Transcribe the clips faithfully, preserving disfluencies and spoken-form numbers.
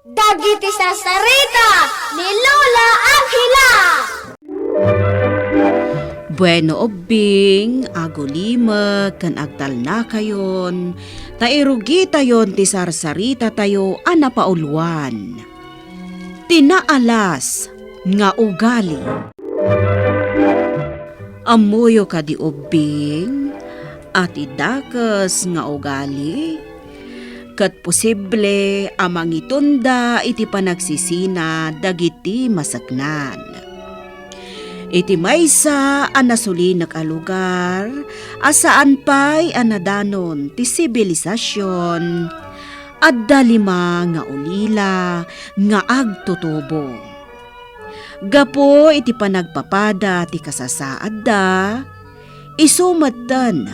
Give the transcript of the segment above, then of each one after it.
Dagiti sarsarita ni Lola Angela. Bueno, ubbing, agulimek ken agtalnakayon, ta irugitayon ti sarsaritatayo a napauluan. Ti naalas nga ugali. Ammoyo kadi ubbing a ti dakes nga ugali ket posible a mangitunda iti panagsisina dagiti maseknan. Iti maysa a nasulinek a lugar a saan pay a nadanon ti sibilisasyon, adda lima nga ulila nga agtutubo. Gapu iti panagpapada ti kasasaadda, isu metten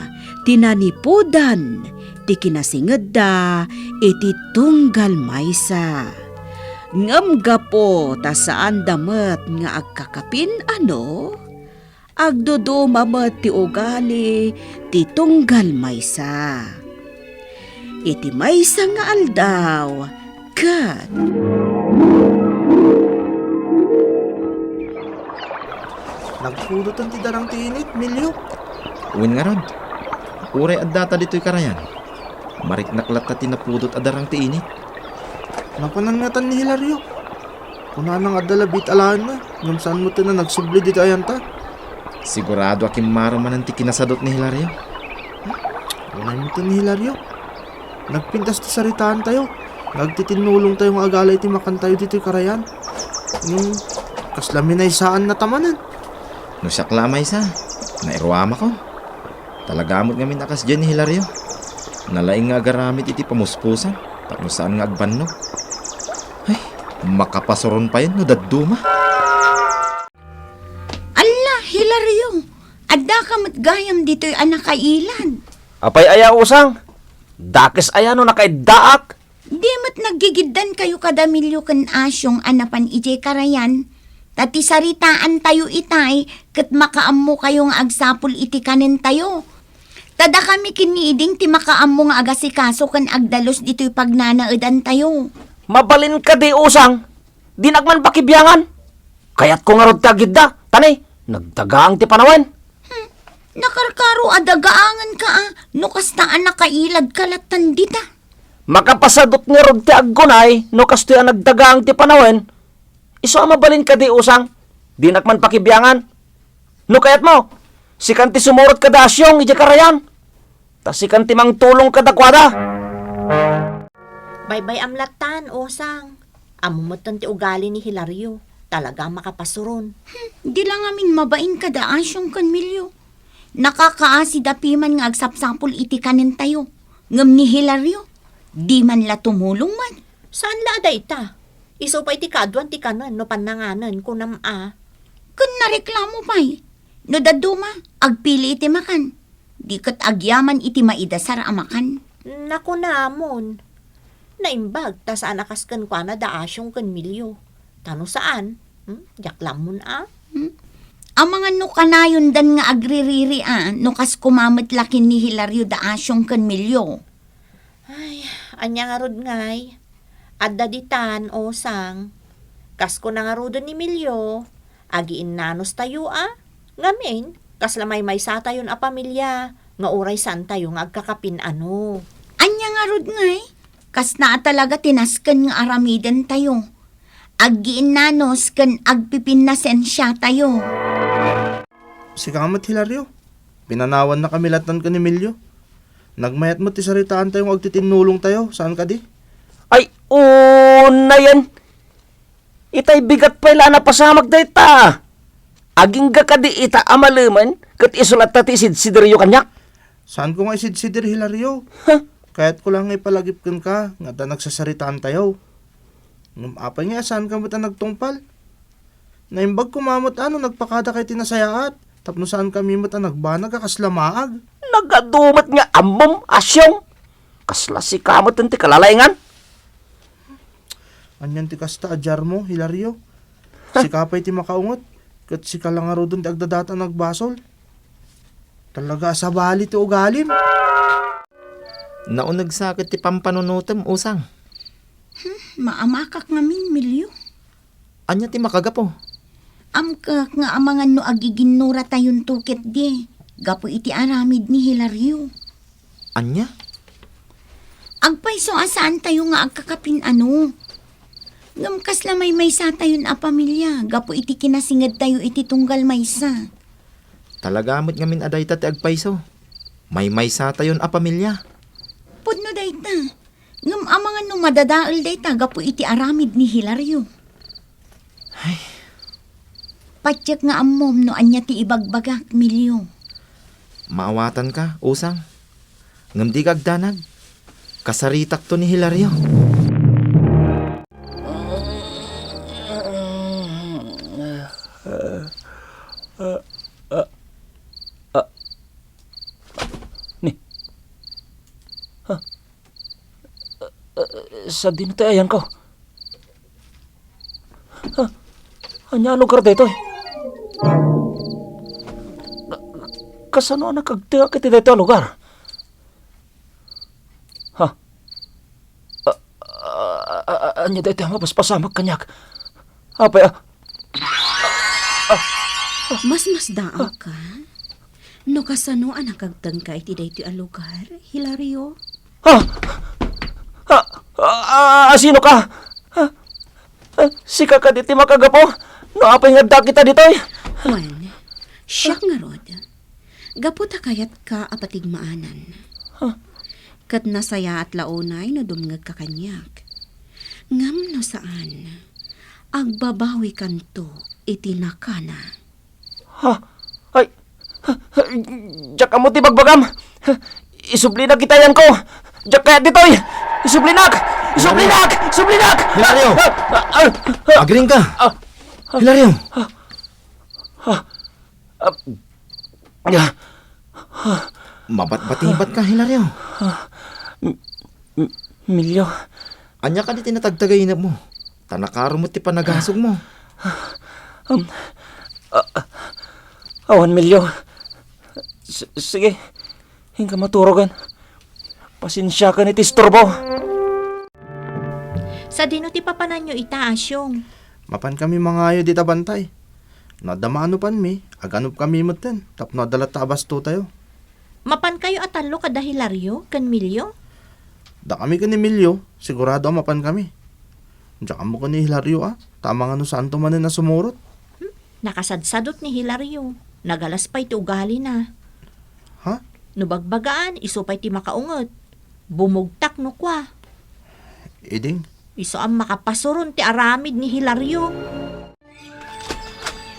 ti nanipudan ti kinasingedda iti tunggal maysa. Ngem gapu ta saanda met nga agkakapin-ano, agduduma met ti ugali ti tunggal maysa. Iti maysa nga aldaw, ket nagpudotan ti darang ti init, Milio. Wen ngarud, uray addata ditoy karayan, mariknak latta ti napudot a darang ti init. Napanan ngatan ni Hilario. Kunana nga adda la biit alaenna, ngem saan metten a nagsubli ditoy ayanta. Sigurado a kimmaro manen ti kinasadut ni Hilario. Unay metten ni Hilario. Nagpintas ti saritaantayo nga agtitinnulongtayo nga agala iti makantayo ditoy karayan. Ngem kasla minaysaannata manen. No siak la a maysa, nairuamakon. Talaga met ngamin a kasdiay ni Hilario. Nalaing nga agaramid iti pamuspusan tapno saan nga agbannog. Ay, makapasuron payen no dadduma. Alla, Hilario, addaka met gayam ditoy a nakailad. Apay aya, Usang? Dakes aya no nakaiddaak? Di met naggigiddankayo kada Milio ken Asiong a napan idiay karayan, ta ti saritaantayo itay ket makaammokayo nga agsapul iti kanentayo. Ta dakami ken ni Iding ti makaammo nga agasikaso ken agdalus ditoy pagnanaedantayo. Mabalin kadi, Usang? Dinak man pakibiangan. Kayatko ngarud ti agidda, ta ne, nagdagaang ti panawen. Hmm, nakarkaro a dagaangenka a, no kasta a nakailadka lattan dita. Makapasadut ngarud ti aggunay no kastoy a nagdagaang ti panawen. Isu a mabalin kadi, Usang? Dinak man pakibiangan. No kayatmo, sikan ti sumurot kada Asiong idiay karayan. Ta sikan ti mangtulong kadakuada. Baybay-am lattan, Usang. Ammo metten ti ugali ni Hilario. Talaga a makapasuron. Hmm, di la ngamin mabain kada Asiong ken Milio. Nakakaasi da piman nga agsapsapul iti kanentayo. Ngem ni Hilario, di man la tumulong met. Saan la a dayta? Isu pay ti kaaduan ti kanen no pannanganen, kunam a. Ken nareklamo pay. No dadduma, agpili iti makan. Di ket agyaman iti maidasar a makan. Nakunamon. Naimbag ta saan a kas kenkuana da Asiong ken Milio. Ta no saan, hmm, diak la ammon a. Hmm? Amangan no kanayondan nga agririri a, no kas koma met la ken ni Hilario da Asiong ken Milio. Ay, ania ngarud ngay? Adda ditan, Usang. Kas kuna ngaruden ni Milio, agiinnanostayo a. Ngamin, kasla maymaysatayon a pamilia nga uray saantayo nga agkakapin-ano. Ania ngarud ngay? Kasta a talaga ti nasken nga aramidentayo. Aggiinnanos ken agpipinnasensiatayo. Sika met, Hilario. Pinanawannakami lattan ken Emilio. Nagmayat met ti saritaantayo nga agtitinnulongtayo, saan kadi? Ay, unayen. Itay bigat pay la a napasamak dayta. Agingga kadi ita a malemen ket isu latta ti isidsideryo kaniak? Saanko nga isidsider, Hilario. Huh? Kayatko la nga ipalagip kenka nga adda nagsasaritaantayo. Ngem apay nga saanka met a nagtungpal? Naimbag koma met a no nagpakadaka iti nasayaat tapno saankami met a nagbanag a kasla maag. Nagadu met nga ammom, Asyong. Kasla sika met ti kalalaingan. Anian ti kasta a diarmo, Hilario? Sika pay ti makaunget, ket sika la ngaruden ti agdadata a nagbasol. Talaga a sabali ti ugalim. Nauneg sa ket ti pampanunotem, Usang. Maamakak ngamin, Milio. Ania ti makagapu? Amkak nga amangan no agiginnuratayon ketdi gapu iti aramid ni Hilario. Ania? Agpayso a saantayo nga agkakapin-ano. Ngem kasla maymaysatayon a pamilia gapu iti kinasingedtayo iti tunggal maysa. Talaga met ngamin a dayta ti agpayso. Maymaysatayon a pamilia. Pudno dayta. Ngem amangan no madadael dayta gapu iti aramid ni Hilario. Ay. Patiek nga ammom no ania ti ibagbagak, Milio. Maawatanka, usang. Ngem dika agdanag. Kasaritakto ni Hilario. Ni. Ha? Sadino ti ayanko? Ha? Ania a lugar daytoy? Ka-, kasano a nakagteak iti daytoy a lugar? Ha? A-, a-, a-, ania daytoy a mapaspasamak kaniak? Apay, a-, Masmasdaawka? No kasano a nakagtengka iti daytoy a lugar, Hilario? Ha? Ha? A, a, a, sino ka? Ha? A, sika kadi ti makagapu? No apay nga adda kita ditoy? Wen, siak ngarud. Gapu ta kayatka a patigmaanan. Ha? Ket nasayaat la unay no dumngegka kaniak. Ngem no saan, agbabawikanto iti nakana. Ha? Ay, diak ammo ti bagbagam. Isublinak iti ayanko. Diak kayat ditoy. Isublinak! Isublinak! Isublinak! Hilario! Ah, ah, ah, Agring ka! Ah. Hilario! Ah. Ah. Ah. Mabatbatibat ka, Hilario. Ah. M-, M-, Milio. Ania kadi ti natagtagayinepmo? Ta nakaro met ti panagasogmo. Um, a-, a-, awan, Milio. S-, sige, inka maturogen. Pasensiakan iti isturbo. Sadino ti papananyo ita, Asyong? Mapankami mangayo dita bantay. No adda maanupanmi, aganupkami metten tapno adda latta a bastotayo. Mapankayo a tallo kada Hilario ken Milio? Dakami ken ni Milio, sigurado a mapankami. Diak ammo ken ni Hilario a, ta amangan no saanto manen a sumurot. Hmm, nakasadsadot ni Hilario. Nagalas pay ti ugalina. Ha? No bagbagaan, isu pay ti makaunget. Bumugtak no kua. Iding? Isu a makapasuron ti aramid ni Hilario.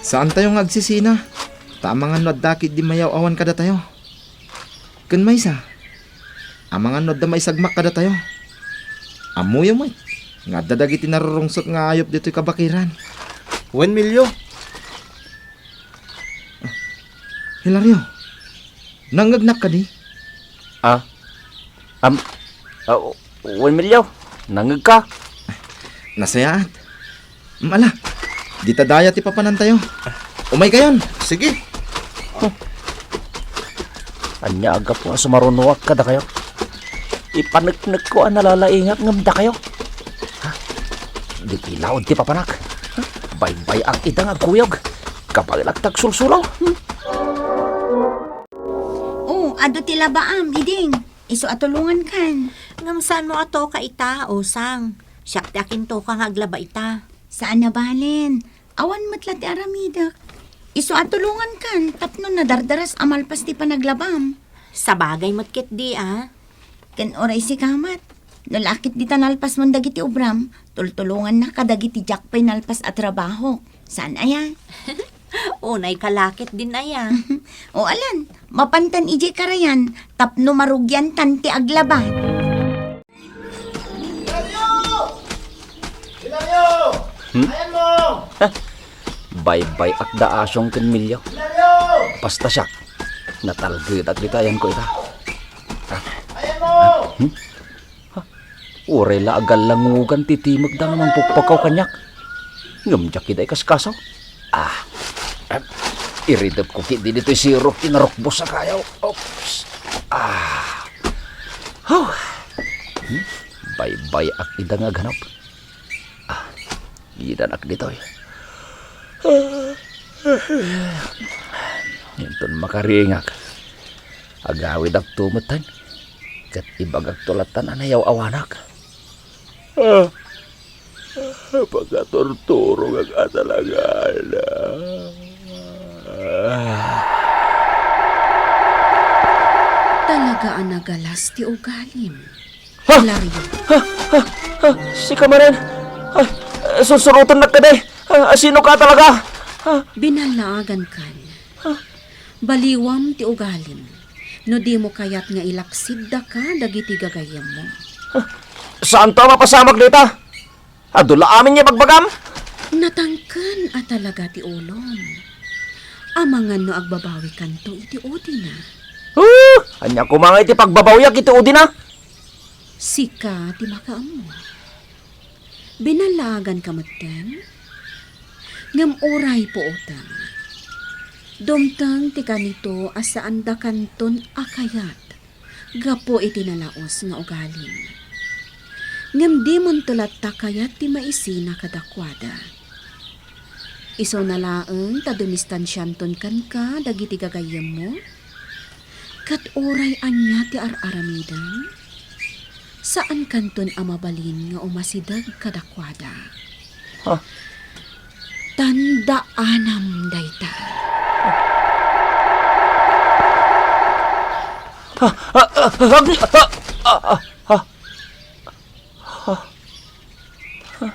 Saantayo nga agsisina, ta amangan no adda ketdi mayaw-awan kadatayo. Ken maysa, amangan no adda maisagmak kadatayo. Ammoyo met nga adda dagiti narurungsot nga ayup ditoy kabakiran. Wen, Milio. Ah, Hilario, nangngegnak kadi? Ah, am, ah, wen, Milio, nangngegka? Nasayaat. Mala, dita daya ti papanantayo. Umaykayon. Sige. Ania a gapu a sumarunoak kadakayo? Ipaneknekko a nalalaingak ngem dakayo. Ha? Ditoy laud ti papanak. Ha? Baybay-ak ita nga agkuyog. Kabaelak ti agsulsulaw. Hmm? Oh, adu ti labaam, Iding. Isu a tulongankan. Ngem saanmo a toka ita, usang. Siak ti akintoka nga aglaba ita. Saan a balen. Awan met la ti aramidek. Isu a tulongankan tapno nadardaras a malpas ti panaglabam. Sabagay met ketdi a. Ken uray sika met, no la ketdi ta nalpasmon dagiti obram, tultulongannak kadagiti diak pay nalpas a trabaho. Saan aya? Unayka la ketdin aya. O alan, mapantan idiay karayan tapno marugiantan ti aglaba. Hilario! Hilario! Hmm? Ayanmo! Ah, baybay-ak da Asyong ken Milio. Hilario! Basta siak, natalgedak dita ayanko ita. Ah. Ayanmo! Hmm? Ha? Uray la agallangugan ti timekda nga mangpukpakaw kaniak. Ngem diak ida ikaskaso. Ah. Em, iridepko ketdi ditoy sirok ti narukbos a kayo. Oops. Ah. Huh. Hmm? Baybay-ak ida nga aganop. Idanak ditoy. Inton makaringak, agawidakto metten, ket ibagakto lattan a nayaw-awanak. Ah, pakaturturongak a talaga. Talaga a nagalas ti ugalim. Ha? Hilario. Ha? Ha? Ha? Sika manen? Ah, sursurotennak kadi. Ah, sino ka talaga? Ah. Binallaagankan. Ah. Baliwam ti ugalim. No dimo kayat nga ilaksiddaka dagiti gagayyemmo. Ah. Saanto a mapasamak dita? Adu la amin nga ibagbagam? Natangken a talaga ti ulom. Amangan no agbabawikanto iti udina. Huh! Ania koma nga iti pagbabawiak iti udina? Sika ti makaammo. Binallaaganka metten? Ngem uray puoteng. Dumteng ti kanito a saandakanton a kayat gapu iti nalaus nga ugalim. Ngem dimonto latta kayat ti maisina kadakuada. Isuna laeng ta dumistansianton kenka dagiti gagayyemmo, ket uray ania ti ar-aramidem, saankanton a mabalin nga umasideg kadakuada. Ha? Tandaanam dayta. Ha? Ha? Ha? Ha? Ha? Ha? Ha?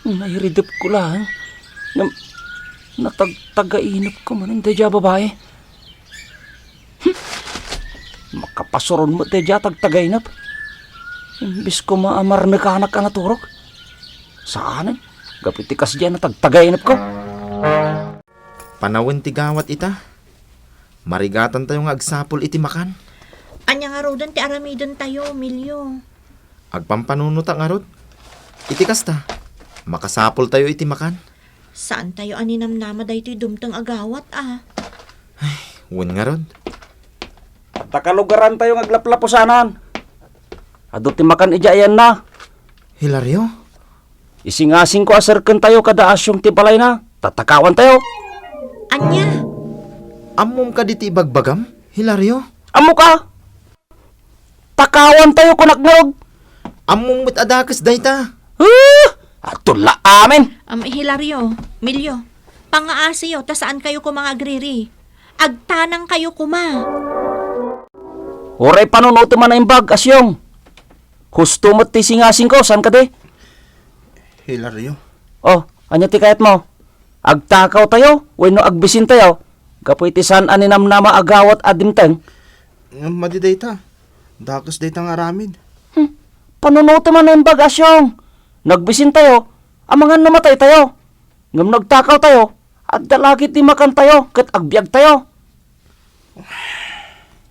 Nairidepko laeng. Ngem natagtagainepko manen daydiay a babai. Hmm. Makapasuron met daydiay a tagtagainep. Imbes koma a marnekanak a naturog. Saanen, gapu iti kasdiay a natagtagainepko. Panawen ti gawat ita. Marigatantayo nga agsapul iti makan. Ania ngaruden ti aramidentayo, Milio? Agpampanunotak ngarud. Iti kasta, makasapultayo iti makan. Saantayo a ninamnama daytoy dumteng a gawat a. Ay, wen ngarud. Adda kalugarantayo nga aglaplapusanan. Adu ti makan idiay ayanna. Hilario? Isingasingko a serkentayo kada Asyong ti balayna, ta takawantayo. Ania? Ammom kadi ti ibagbagam, Hilario? Ammoka? Takawantayo, kunak ngarud. Ammom met a dakes dayta. Ah! Adu la amin. Am, Hilario, Milio, pangaasiyo ta saankayo koma nga agriri. Agtanangkayo koma. Uray panunotem a naimbag, Asyong. Husto met ti singasingko, saan kadi? Hilario. Oh, ania ti kayatmo? Agtakawtayo wenno agbisintayo gapu iti saan a ninamnama a gawat a dimteng? Ngem madi dayta. Dakes dayta nga aramid. Hmm. Panunotem a naimbag, Asyong. No agbisintayo, amangan no mataytayo. Ngem no agtakawtayo, adda la ketdi makantayo ket agbiagtayo.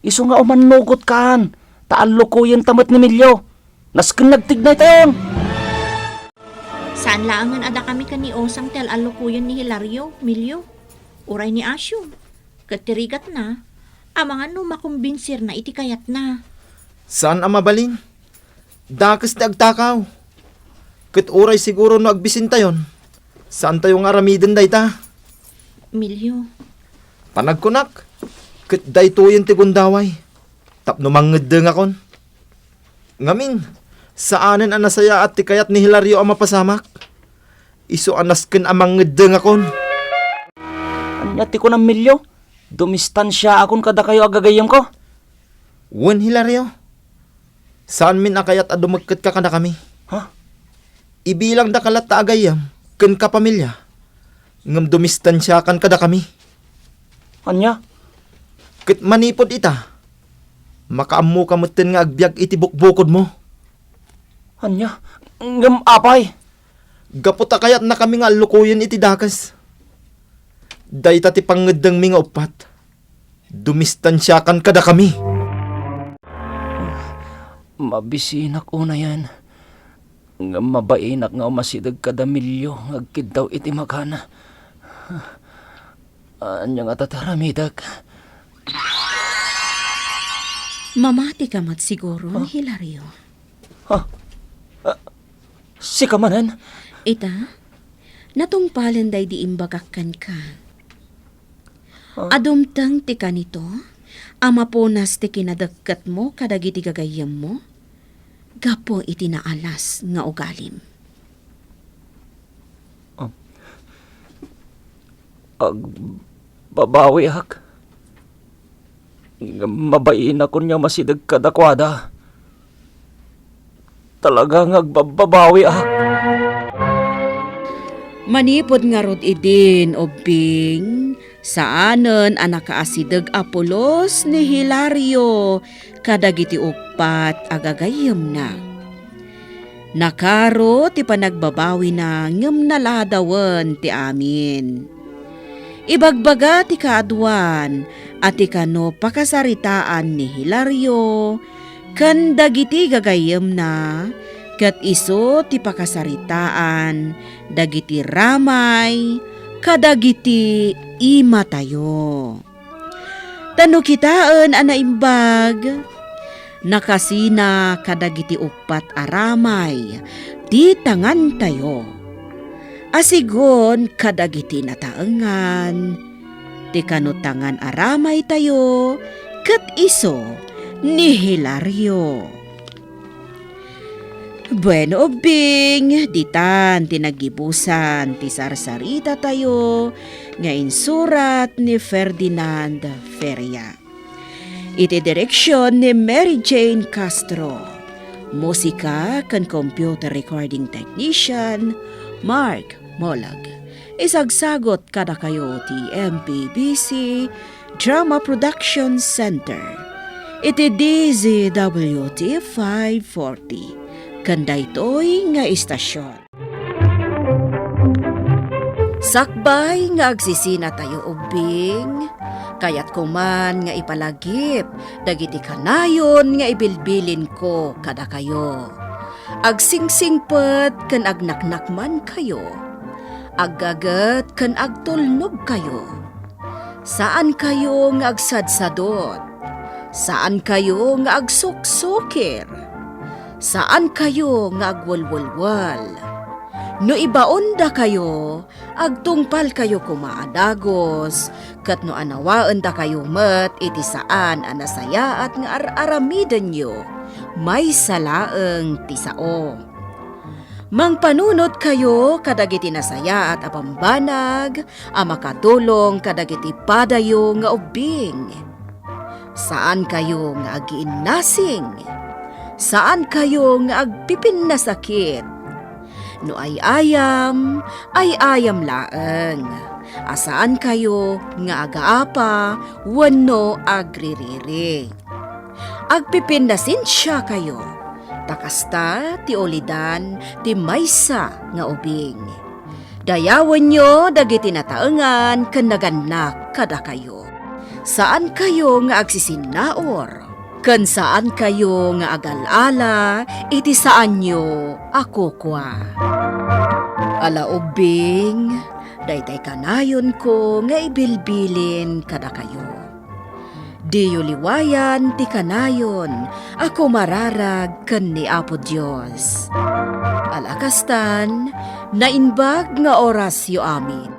Isu nga umannugotkan, ta allukoyenta met ni Milio. Nasken nagtignaytayon. Saan laengen a dakami ken ni Osang ti al-allukoyen ni Hilario, Milio, uray ni Asio. Ket ti rigatna, amangan no makombinsirna iti kayatna. Saan a mabalin. Dakes ti agtakaw. Ket uray siguro no agbisintayon, saantayo nga aramiden dayta. Milio. Panagkunak, ket daytoyen ti gundaway tapno mangngeddengakon. Ngamin, saanen a nasayaat ti kayat ni Hilario a mapasamak. Isu a nasken a mangngeddengakon. Ania ti kunam, Milio? Dumistansiaakon kadakayo a gagayyemko? Wen, Hilario. Saanmin a kayat a dumekketka kadakami. Ha? Ibilangdaka latta a gayyem ken kapamilya, ngem dumistansiakan kadakami. Ania? Ket manipud ita, makaammoka metten nga agbiag iti bukbukodmo. Ania? Ngem apay? Gapu ta kayatnakami nga allukoyen iti dakes. Dayta ti pangngeddengmi nga uppat. Dumistansiakan kadakami. Mabisinak unayen, ngem mabainak nga umasideg kada Milio nga agkiddaw iti makan. Ania ngata ti aramidek? Mamatika met siguro, Hilario. Ha? Ah, sika manen? Ita, Natungpalen daydi imbagak kenka. Ah. A dumteng ti kanito a mapunas ti kinadekketmo kadagiti gagayyemmo gapu iti naalas nga ugalim. Ah. Agbabawiak. Ngem mabainakon nga masideg kadakuada. Talaga nga agbababawiak. Manipud ngarud idin, Ubbing, saanen a nakaasideg a pulos ni Hilario kadagiti uppat a gagayyemna. Nakaro ti panagbabawina ngem naladawen ti amin. Ibagbaga ti kaaduan a ti kano pakasaritaan ni Hilario ken dagiti gagayyemna ket isu ti pakasaritaan dagiti ramay kadagiti imatayo. Ta no kitaen a naimbag, nakasina kadagiti uppat a ramay ti tangantayo. Asigon kadagiti nataengan, ti kano tangan a ramaytayo ket isu ni Hilario. Bueno, Ubbing, ditan ti naggibusan ti sarsaritatayo nga insurat ni Ferdinand Feria. Iti direksion ni Mary Jane Castro. Musika ken computer recording technician, Mark Molag. Isagsagot kadakayo ti M P B C Drama Production Center iti D Z W T five forty, ken daytoy nga istasion. Sakbay nga agsisinatayo, Ubbing, kayatko man nga ipalagip dagiti kanayon nga ibilbilinko kadakayo. Agsingsingpet ken agnaknakmankayo. Aggaget ken agtulnogkayo. Saankayo nga agsadsadot. Saankayo nga agsuksukir. Saankayo nga agwelwelwel. No ibaondakayo, agtungpalkayo koma a dagus, ket no anawaendakayo met iti saan a nasayaat nga ar-aramidenyo, maysa laeng ti sao. Mangpanunotkayo kadagiti nasayaat a bambanag a makatulong kadagiti padayo nga ubbing. Saankayo nga agiinnasing. Saankayo nga agpipinnasakit. No ay-ayam, ay-ayam laeng. A saankayo nga agaapa wenno agririri. Agpipinnasensiakayo, ta kasta ti ulidan ti maysa nga ubing. Dayawenyo dagiti nataengan ken nagannak kadakayo. Saankayo nga agsisinnaur, ken saankayo nga agal-ala iti saanyo a kukua. Ala ubbing, daytay kanayonko nga ibilbilin kadakayo. Diyo liwayan ti kanayon a kumararag ken ni Apo Dios. Ala kastan, naimbag nga orasyo amin.